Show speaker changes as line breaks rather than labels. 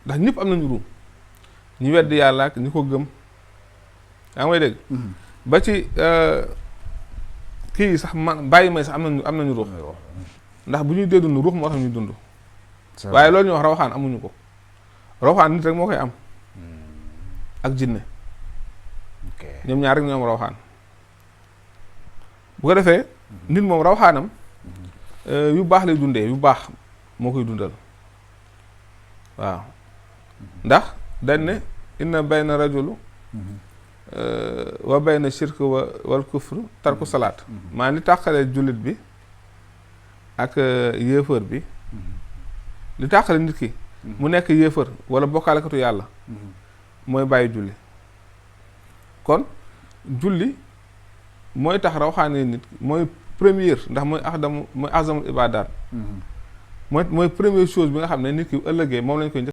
ndax ñëpp am nañu ruux ñu weddi yàlla ak ñi ko gëm yaa ngi may dégg ba ci kii yi sax man bàyyi may sax am nañu ruux ndax bu ñuy dee dund ruux moo tax ñuy dund waaye loolu ñu wax rawaxaan amuñu ko rawaxaan nit rek moo koy am ak jinne ñoom ñaar rek ñoo am rawaxaan bu ko defee nit moom rawaxaanam yu baax lay dundee yu baax moo koy dundal waaw ndax dañ ne inna bayna rajulu wa bayna shirk wal kufr tarku salaat maa li tàqalee jullit bi ak yéefar bi li tàqale nit ki mu nekk yéefar wala bokkaalekatu yàlla mooy bàyyi julli kon julli mooy tax rawaxaane nit mooy première ndax mooy azamul ibaadaat mooy première chose bi nga xam ne nit ki ëllëgee moom lañ koy njëkk